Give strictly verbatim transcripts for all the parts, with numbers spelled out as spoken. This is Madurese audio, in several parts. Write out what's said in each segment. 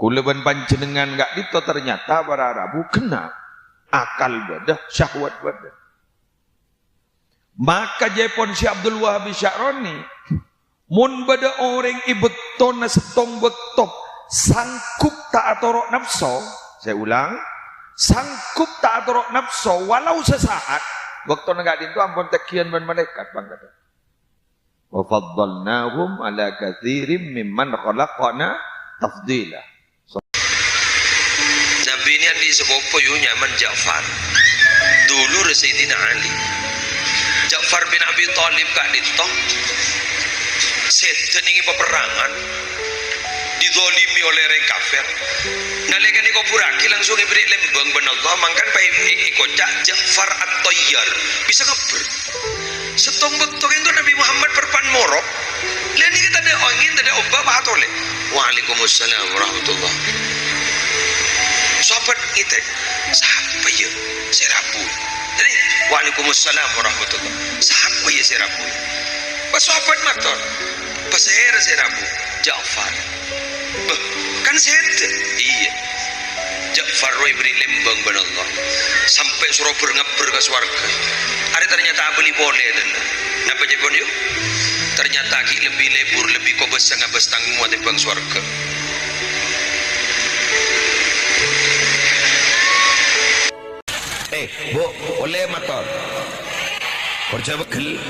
Kaulâ bân panjhennengngan ka'dinto ternyata para rabu ghenna'. Akal bâdâ, syahwat bâdâ. Maka jâèpon Syekh Abdul Wahab Sya'rani, mon bâdâ orèng è bâktona sèttong bâkto sanggup ta' atoro' napso, saya ulang, sanggup ta' atoro' napso walau sesaat, bâktona ka'dinto ampon tènggiyân bân malaèkat pangkaddhâ. "Wa faddalnahum ala katsirin mimman khalaqna tafdila." Nabi ini andi' sapopo, yu, nyamana Ja'far. Dulur Sayyidina Ali. Ja'far bin Abi Thalib ka'dinto sèdhâ nèng è paperrangan, didolimi oleh orèng kafir. Nalèkana èkoburraghi langsung èberri' lembang bân Allah, mangkana pas è-, è-, èkoca' Ja'far At-Tayyar, bisa ngabbher. Sèttong bâkto ka'dinto Nabi Muhammad perpan morok. Lah nèka tadâ' angèn, tadâ' ombâ', pas atolè. "Waalaikumsalam warahmatullah." Sahabat ngètèk, "Sapa yâ sè rabu?" Jadi, "Waalaikumsalam warahmatullah." "Sapa yâ sè rabu?" Pas sahabat mator, "Pasèra sè rabu?" "Ja'far." "Bâh, kan sèdhâ?" "Iyâ." Ja'far rowa èberri' lembang bân Allah. Sampè' soro bher-ngabbher ka sowarghâ. Arè ternyata abâli polè, dhân. Napa jâèpon, yu? Ternyata ghi' lebbi lebur, lebbi kobâsa ngabâs tangghungnga tèmbhâng sowarghâ. Eh, Bu, ollè mator. Kerja pegghel.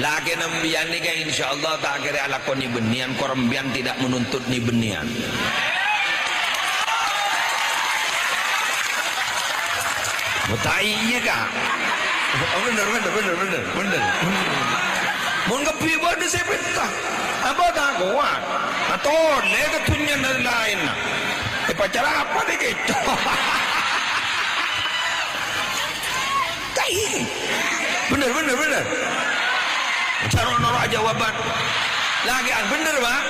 Lakèna empiyan nèka insyaallah ta' kèra alako nè-bânnèyan, kor empiyan tidak menuntut nè-bânnèyan. Oh, ta' iyâ, Ka'. Oh, bhender, bhender, bhender, bhender, bhender. Mon kabbhi bâdâ sè pènta, apa ta' kowat? Atolè ka dhunnyana laènna. Èpacara apa nè kèto? Kai. Bhender, bhender, bhender. Jhâ' ro'-noro' ajâwâbhân. Lakè'an bhender, Pak.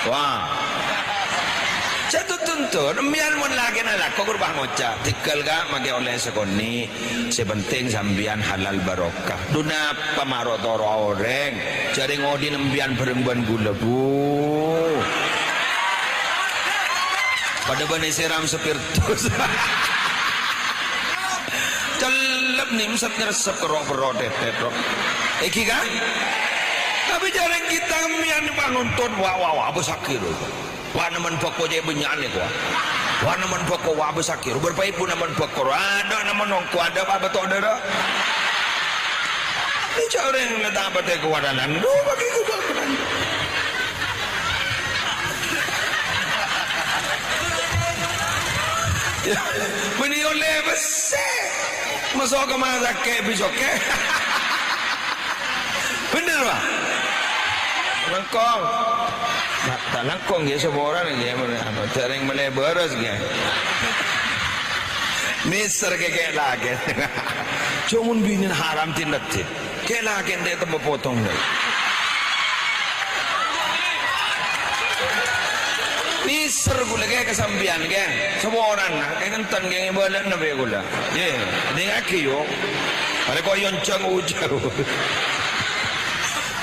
Wah. Sè tuntun, empiyan mon lakèna lako ghuru pas ngoca', "Tèghâl, Ka', makè ollè sakonè'. Sè penting sampèyan halal barokah." Dhu napa ma' ro'-toro'a orèng? Jhâ' rèng odi' empiyan bhâreng bân ghulâ, Bu. Padâ bânnè sèram spirtus. Cellep nèmsep nyersep kero-kero tètèt, ro. Èngghi, kan? Tapè jhâ' rèng kita empiyan panuntut, wa, wa, wa, abâssaghi, ro. Wa, nemmen bhâko cè' bânnya'an, nèko, wa. Wa, nemmen bhâko, wa, abâssaghi, ro. Bârâmpa èbu nemmen bhâko, ro. Adâ' nemmen ongko, adâ' pa bâto' dârâ. Ini jhâ' rèng la ta' patè kowatanan. Dhu, bâgi kobâ. Bânnè ollè pèssè. Maso' ka rumah sakit, bisokke. Bhender, Pak? Langkong. Nah, ta' langkong, ya, saporana, ya, anu, jhâ' rèng mellè bârâs, ya. Mèsèr kè-, kè' lakè. Coma binèna haram din-raddin. Kè' lakè' ndè' temmo potong, dâ'. Mèsèr ghulâ, kè', ka sampèyan, kè'. Saporana, kè', ngènten, kè', ngèbâlâna bhâi ghulâ. Yè, dingngaghi, yo. Arè koyon jâng ojhâ.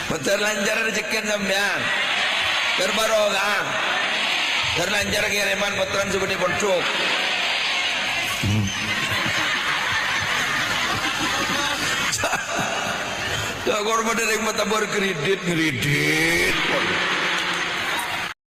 Bhender lancar rejhekkèna sampèyan. Bhender barokah. Bhender lancar kèrèman pottrana sè bâdâ è pondhuk. Hmm. Jhâ' korban dâri mata bâr kredit, kredit.